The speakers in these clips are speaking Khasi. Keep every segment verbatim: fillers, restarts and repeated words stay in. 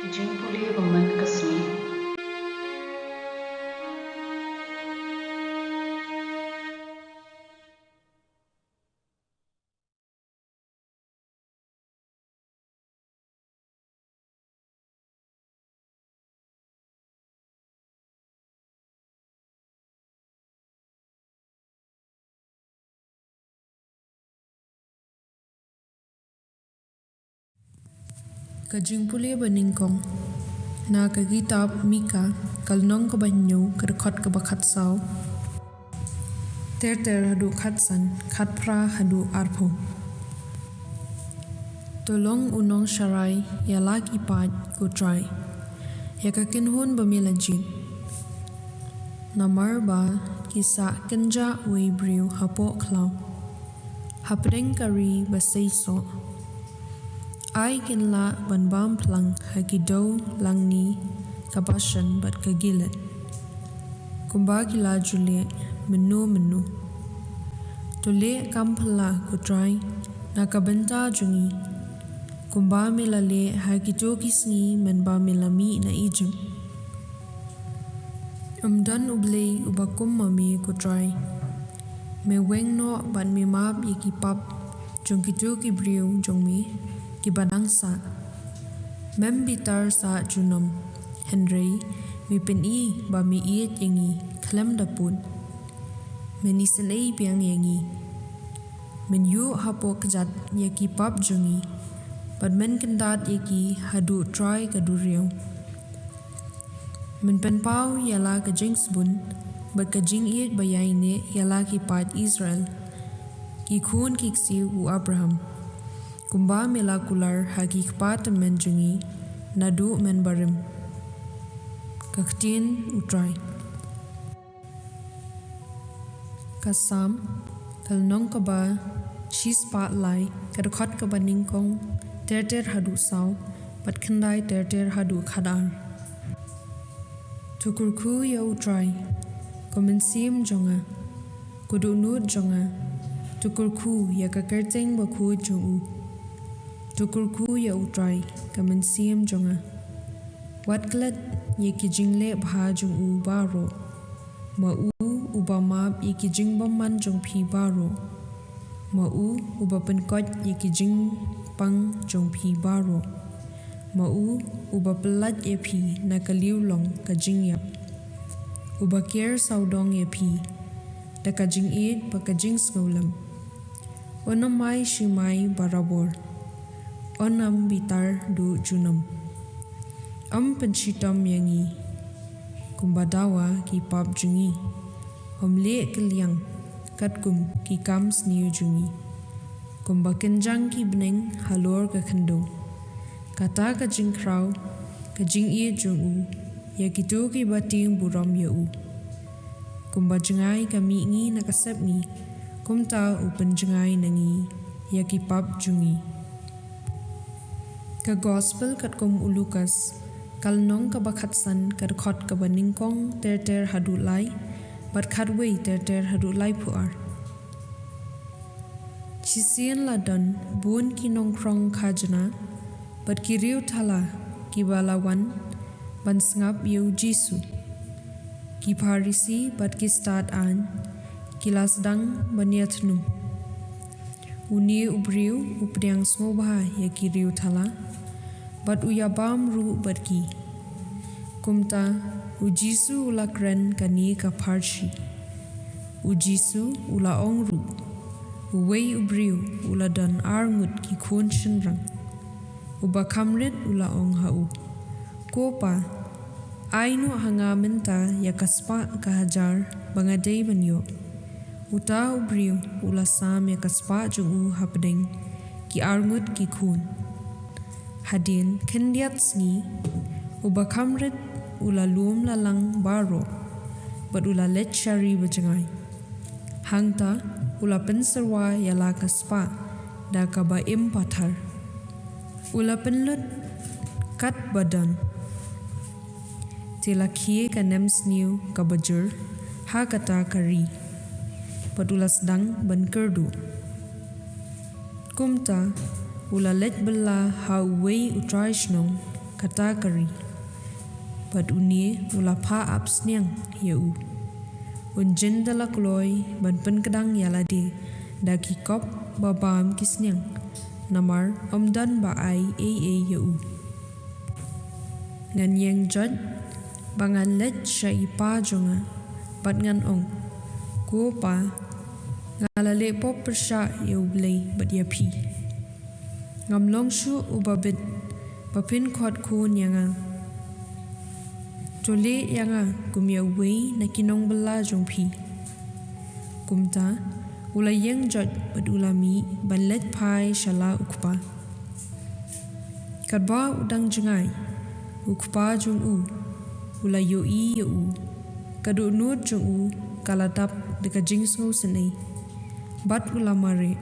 Jingpule ba man ka sngi. Ka jingpule ba nyngkong na ka kitab Mika, ka lynnong kaba hynñiew, ka dkhot kaba khatsaw, ter ter haduh khatsan, khatphra haduh arphew. To long u nongsharai ïa la ki paid, ko Trai, ïa ka kynhun ba me la jied. Namar ba ki sah kynjah uwei u briew hapoh khlaw, hapdeng ka ri ba seisoh. Ai kin lah ban bam phlang ha ki dew langni ka Bashan bad ka Gilead, kumba ki la ju leh mynno mynno. To leh kam phylla, ko Trai, na ka bynta jong ngi, kumba me la leh ha kito ki sngi mynba me la mih na Ijipt. Ym don U Blei uba kum ma me, ko Trai. Me weng noh bad me map ïa ki pap jong kito ki briew jong me kiba dang sah. Mem bitar sah junom, hynrei me pyni ba me ïeit ïa ngi khlem da pud. Men isynei biang ïa ngi. Men ïuh hapoh kjat ïa ki pap jong ngi, bad men kyndat ïa ki haduh trai ka duriaw. Men pynpaw ïa la ka jingsbun bad ka jingïeit ba ïaineh ïa la ki paid Israel, ki khun ki ksiew u Abraham, kumba me la kular ha ki kpa tymmen jong ngi naduh mynbarim. Ka ktien U Trai. Ka Salm, ka lynnong kaba shispah lai, ka dkhot kaba nyngkong ter ter haduh saw, bad khyndai ter ter haduh khadar. To kyrkhu ïa U Trai, ko mynsiem jong nga, ko dohnud jong nga, to kyrkhu ïa ka kyrteng bakhuid jong u. To kyrkhu ïa U Trai, ka mynsiem jong nga. Wat klet ïa ki jingleh bha jong u baroh. Ma u uba map ïa ki jingbymman jong phi baroh. Ma u uba pynkoit ïa ki jingpang jong phi baroh. Ma u uba pyllait ïa phi na ka liewlong ka jingïap. Uba ker sawdong ïa phi da ka jingïeit bad ka jingsngewlem. Un ym ai shimai barabor. Un ym bitar duh junom. Ym pynshitom ïa ngi kumba dawa ki pap jong ngi. Ym leh kylliang katkum ki kam sniew jong ngi. Kumba kynjang ki bneng halor ka khyndew, kata ka jingkhraw ka jingïeit jong u ïa kito kiba tieng burom ïa u. Kumba jngai ka mihngi na ka sepngi, kumta u pynjngai na ngi ïa ki pap jong ngi. Ka Gospel katkum u Lukas, ka lynnong kaba khatsan, ka dkhot kaba nyngkong ter ter haduh lai, bad khatwei ter ter haduh laiphew ar. Shisien la don bun ki nongkhrong khajna bad ki riewthala kiba la wan ban sngap ïa U Jisu. Ki Pharisi bad ki stad aiñ ki la sdang ban ïathmu. Une u briew u pdiang sngewbha ïa ki riewthala bad u ïabam ruh bad ki. Kumta U Jisu u la kren kane ka pharshi. U Jisu u la ong ruh, uwei u briew u la don ar ngut ki khun shynrang. Uba kham rit u la ong ha u, Ko pa, ai noh ha nga mynta ïa ka spah ka hajar ba nga dei ban ïoh. Uta u briew u la sam ïa ka spah jong u hapdeng ki ar ngut ki khun. Hadien khyndiat sngi, uba kham rit u la lum la lang baroh bad u la leit sha ri ba jngai. Hangta u la pynsyrwa ïa la ka spah da kaba im pathar. U la pynlut kat ba don. Te la khie ka nemsniew kaba jur ha kata ka ri bad u la sdang ban kyrduh. Kumta u la leit bylla ha uwei u trai shnong kata ka ri, bad une u la phah ap sniang ïa u. Un jin da la kloi ban pynkdang ïa lade da ki kop ba bam ki sniang, namar ym don ba ai ei ei ïa u. Ngan ïeng joit ba ngan leit sha i pa jong nga bad ngan ong, ko pa, nga la leh pop pyrshah ïa U Blei bad ïa phi. Ngam long shuh uba bit ba phin khot khun ïa nga. To leh ïa nga kum ïa uwei na ki nongbylla jong phi. Kumta u la ïeng joit bad u la mih ban leit phai sha la u kpa. Katba u dang jngai, u kpa jong u u la ïohi ïa u. Ka dohnud jong u ka la dap da ka jingsngewsynei. Bad u la mareh,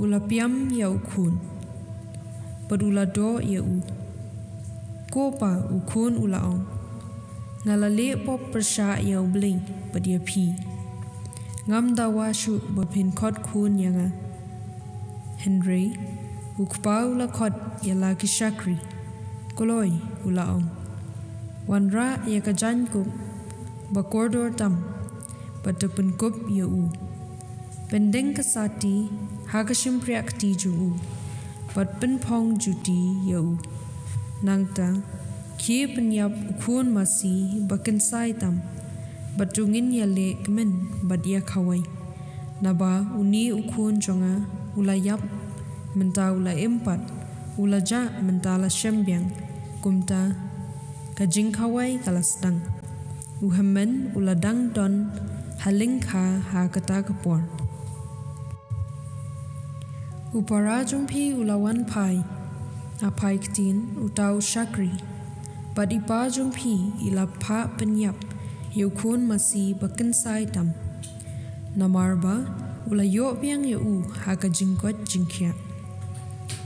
u la piam ïa u khun, bad u la doh ïa u. Ko pa, u khun u la ong, nga la leh pop pyrshah ïa U Blei bad ïa phi. Ngam dawa shuh ba phin khot khun ïa nga. Hynrei u kpa u la khot ïa la ki shakri. Kloi, u la ong, wanrah ïa ka jaiñkup ba kordor tam bad to pynkup ïa u. Pyndeng ka sati ha ka shympriah kti jong u bad pynphong juti ïa u. Nangta khie pynïap u khun masi ba kynsai tam, bad to ngin ïaleh kmen bad ïakhawai. Naba une u khun jong nga u la ïap, mynta u la im pat, u la jah, mynta la shem biang. Kumta ka jingkhawai ka la sdang. U hynmen u la dang don ha lyngkha ha kata ka por. U para jong phi u la wan phai, a phai ktien uta u shakri. Bad i pa jong phi i la phah pynïap ïa u khun masi ba kynsai tam. Namar ba u la ïoh biang ïa u ha ka jingkoit jingkhiah.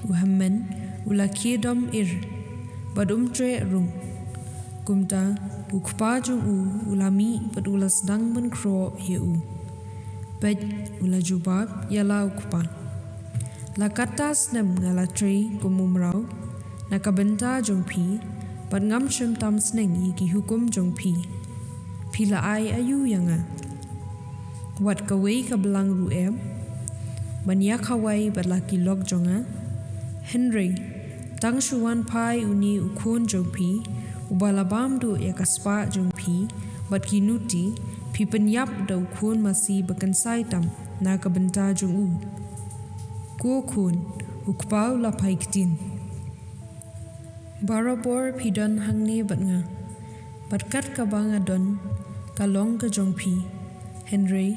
U hynmen u la khie dom ir bad um treh rung. Kumta u kpa jong u u la mih bad u la sdang ban khroh ïa u. Peit, u la jubab ïa la u kpa, la katta snem nga la trei kum u mraw na ka bynta jong phi, bad ngam shym tam sneng ïa ki hukum jong phi. Phi la ai aïu ïa nga? Wat kawei ka blang ruh em ban ïakhawai bad la ki lok jong nga? Hynrei tang shu wan phai une u khun jong phi, uba la bam duh ïa ka spah jong phi bad ki nuti, phi pynïap da u khun masi ba kynsai tam na ka bynta jong u. Ko khun, u kpa u la phai ktien, barabor phi don hangne bad nga, bad kat kaba nga don ka long ka jong phi. Hynrei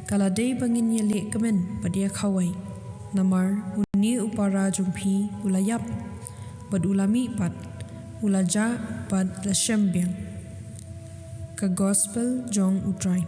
ka la dei ba ngin ïaleh kmen bad ïakhawai, namar une u para jong phi u la ïap, bad u la mih pat, u la jah bad la shem biang. Ka Gospel jong U Trai.